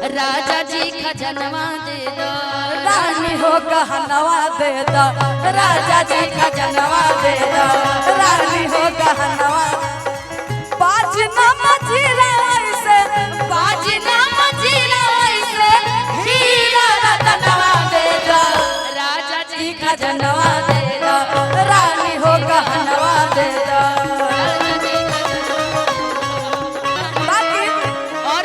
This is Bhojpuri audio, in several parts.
राजा जी खजनवा दे दो, रानी हो गहनवा दे दो, राजा जी खजनवा दे दो, रानी हो गहनवा। बाजना मजीरा ऐसे, बाजना मजीरा ऐसे, हीरा रतनवा दे दो, राजा जी जी खजनवा दे दो, रानी हो गहनवा दे दो। राजा जी खजनवा। बाकी और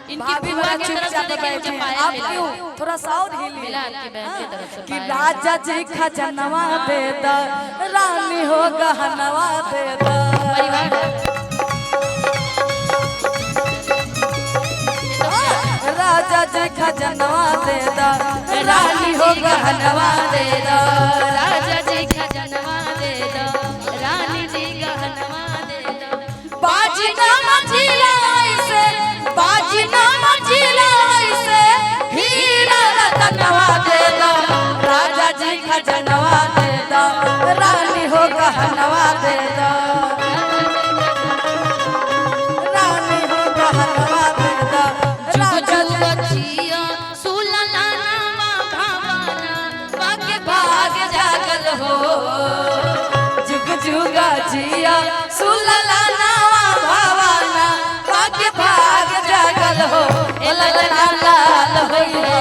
इनकी भाभी बुआ बड़ा की तरफ से चुपचाप देखिए मुझे बैठे हैं। पायल आप मिला क्यों है। थोड़ा सा और हिलिए। मिला आपकी बहन की तरफ से कि पायल। राजा जी खजनवा दे दो, रानी हो गहनवा दे दो। परिवार राजा जी खजनवा दे दो, रानी हो गहनवा दे दो। राजा जी खजनवा दे दो, रानी जी गहनवा दे दो। बाजना मझिला ऐसे, बाजना मझिला ऐसे, हीरा रतनवा दे दो, राजा जी खजनवा दे दो, रानी हो गहनवा दे दो, रानी हो गहनवा दे दो। जुग राजा जुग जी जिया सुलला नामा भावना के भाग जागल हो, जुग जुगा जिया सुलला नावा भावाना बाके भाग जागल हो, ए ललना लाल होई हो,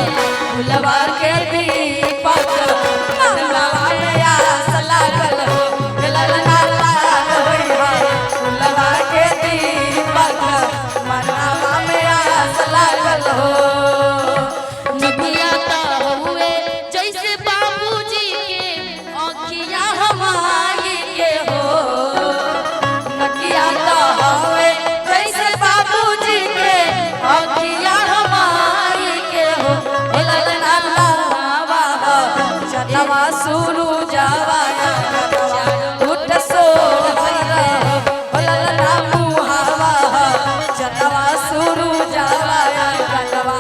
फुलवा के दीपक मनवा में आस लागल हो, ए ललना लाल होई हो, फुलवा के दीपक मनवा में आस लागल हो। नबिया ता हुए जैसे बाबूजी के आँखिया नकिया हमारी के हो, नकिया तो हवे जैसे बाबूजी के अखिया हमारी के हो, हे ललना लावा हो, चनवा सुरु जावा उठ सो हो, हे ललना मुहावा हो, चनवा सुरु जावा चनवा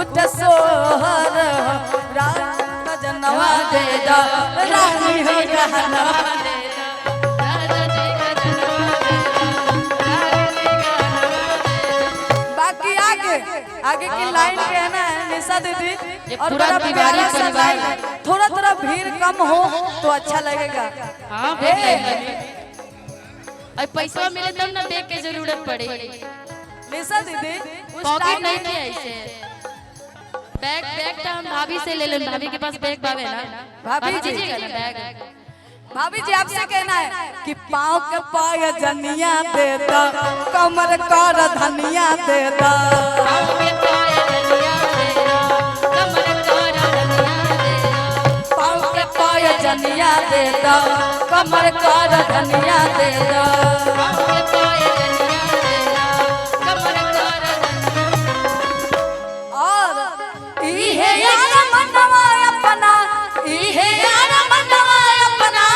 उठ सोहर हो, राम जनवा दे दो, रानी हो गहनवा दे दो, राजा जी खजनवा दे दो, रानी जी गहनवा दे दो। बाकी आगे आगे की लाइन के है ना निशा दीदी ये और पूरा बड़ा तिवारी प्यारा सा परिवार लाइन है। थोड़ा थोड़ा भीड़ कम हो तो अच्छा लगेगा। हाँ ए, और पैसा मिले तब ना बैग के जरूरत पड़ेगी। निशा दीदी उस पॉकेट टाइम नहीं थे ऐसे। बैग बैग तो हम भाभी से ले लें, भाभी के पास बैग बावे ना। भाभी जी। दीजिएगा ना बैग। भाभी जी आपसे कहना है कि पाँव के पाय जनिया दे दो, कमर कर धनिया दे दो, पाँव के पाय धनिया दे दो, कमर कर धनिया दे दो। पाँव के पाय जनिया दे दो, कमर कर धनिया दे दो। पाँव के पाय धनिया दे दो, कमर कर धनिया। और इहे यार मनवा अपना, इहे यार मनवा अपना,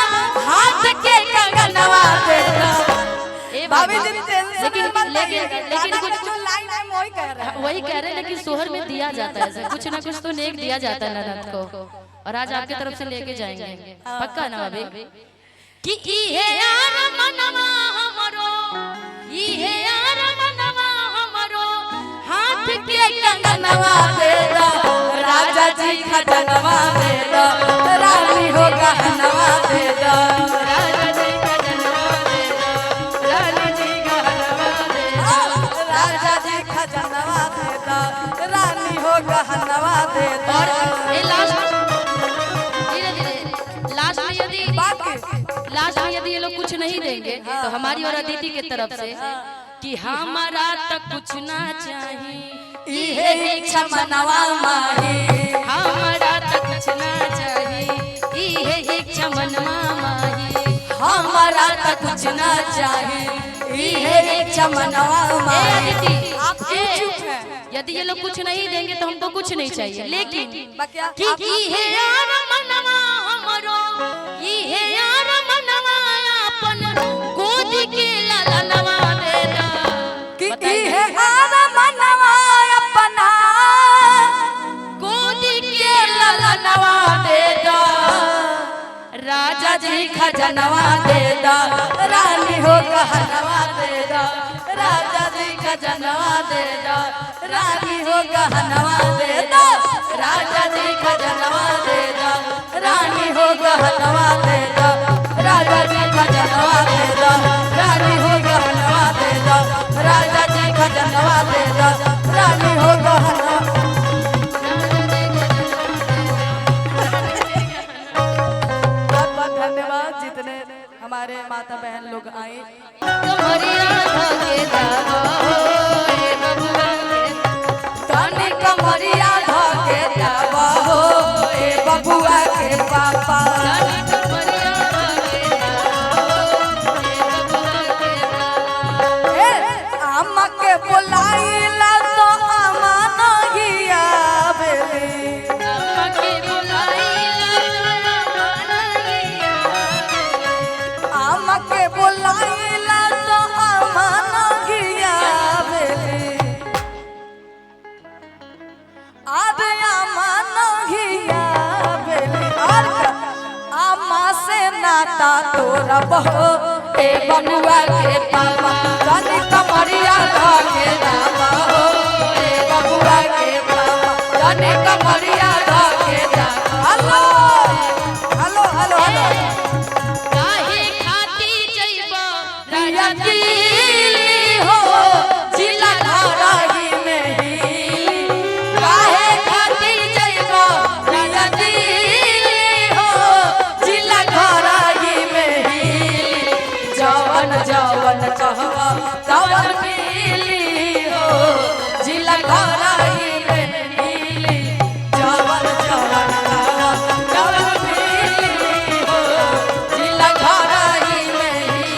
हाथ के कंगनवा दे दो। ए भाभी जी टेंशन लेकिन मत लेकिन लाइए। लेकिन गाना कुछ का जो लाइन है वही कह रहे हैं। वही कह रहे हैं, लेकिन सोहर में दिया जाता है ऐसा कुछ ना कुछ तो नेक दिया जाता है ननद को, और आज आपकी तरफ से लेके जाएंगे पक्का ना भाभी? कि इहे यार मनवा हमरो, इहे यार मनवा हमरो, हाथ के कंगनवा दे दो, राजा जी खजनवा दे दो, रानी हो गहनवा दे दो, राजा जी खजनवा दे दो, रानी जी गहनवा दे दो। राजा जी खजनवा दे दो, रानी हो गहनवा दे दो। और ये लास्ट धीरे धीरे लास्ट में यदि बाकी लास्ट में यदि ये लोग कुछ नहीं देंगे तो हमारी और अदिति के तरफ से कि हमारा तो कुछ ना चाहिए, इहे इच्छा मनवा माही, हमारा तो कुछ ना चाहिए, इहे इच्छा मनवा माही। हमारा तो कुछ ना चाहिए, इहे इच्छा मनवा ए माही। अदिति, आप क्यों ए, चुप हैं? यदि ये लोग कुछ नहीं देंगे तो हमको कुछ नहीं चाहिए, लेकिन बाकी कि इहे यार मनवा हमरो, इहे यार मनवा अपन गोद के ललनवा दे दा। कि बताइए। इहे आर मनवा अपना, गोद के ललनवा दे दा। राजा जी खजनवा दे दा, रानी हो गहनवा दे दा, राजा जी खजनवा दे दा, रानी हो गहनवा दे दा, राजा जी खजनवा दे दा, रानी हो गहनवा दे दा, राजा जी खजनवा दे दा, रानी हो गहनवा दे दा, राजा जी खजनवा दे दा, रानी हो गहनवा। बहुत बहुत धन्यवाद जितने हमारे माता बहन लोग आए। कमरिया धके दाबो ए बबुआ के। तनी कमरिया धके दाबो ए बबुआ के पापा। तनी कमरिया धके दाबो ए बबुआ के पापा। ए आमा के बोलाइला तो आमा नहीं आवेली। अम्मा के बुलाइला तो आमा नहीं आवेली। आमा के बोलाइला तो आमा नहीं आवेली। अरे आमा नहीं आवेली। और का? आमा से नाता तोरा बहो ए बबुआ के पापा। तनी कमरिया धके दाबा हो ए बबुआ के पापा। तनी कमरिया धके दाबा। Hello hello hello hello. काहे खाती जइबो राजा राजा दिली हो जिला धाराही में ही। काहे खातिर जइबो राजा दिली हो जिला धाराही में ही। जवन जवन कहवा तवन मिली हो जिला धाराही में ही। जवन जवन कहवा तवन मिली हो जिला धाराही में ही।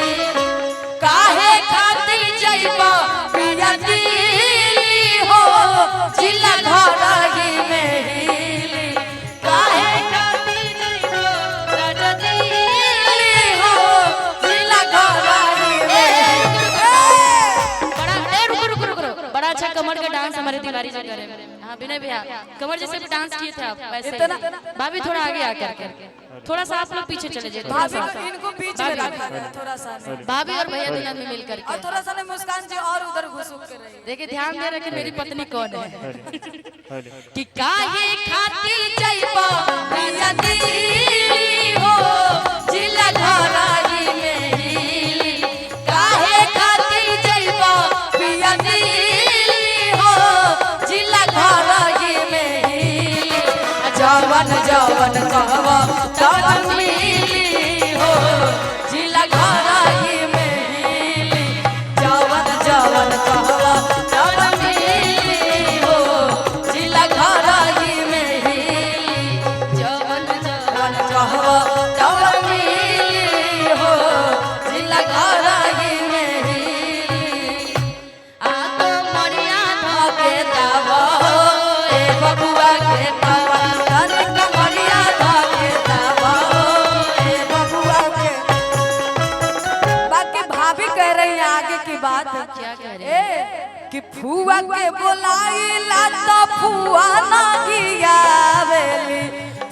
काहे खातिर जइबो पिया दिली हो जिला धाराही में ही। काहे खाती जइबो राजा दिली हो जिला धाराही में ही। बड़ा ए रुको रुको रुको रुको। बड़ा अच्छा कमर का डांस हमारे तिवारी जी करे। हाँ विनय भैया कमर जैसे भी डांस किए थे आप वैसे ही। भाभी थोड़ा आगे आकर के थोड़ा सा आप लोग पीछे चले जाइए थोड़ा भाभी सा। को इनको बीच में रखा गया थोड़ा सा नहीं। भाभी और भैया दोनों में मिल करके और थोड़ा सा नहीं मुस्कान जी और उधर घुसुक के रही। देखिए ध्यान दे रहे कि मेरी पत्नी कौन है। कि काहे खाती जइबो राजा दिली हो जिला धाराही में ही। काहे खातिर जइबो पिया दिली हो जिला धाराही में ही। जवन जवन कहवा तवन मिली हो जिला धाराही में ही। जवन जवन कहवा तवन मिली हो जिला धाराही में ही। जवन जवन जवन कहवा तवन मिली हो जिला धाराही में ही। आ कमरिया धके दाबो ए बबुआ के पापा। तनी कमरिया धके दाबो ए बबुआ के। बाकी भाभी कह रही है आगे की बात। क्या कह रही है? ए कि फुआ के बोलाइला तो फुआ नहीं आवेली।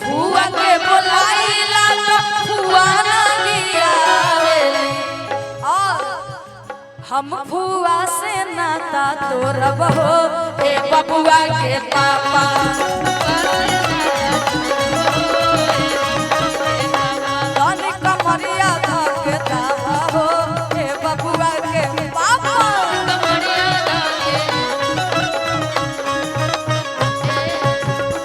फुआ के बोलाइला तो फुआ नहीं आवेली। और हम फुआ से नाता तोरब हो ए बबुआ के पापा।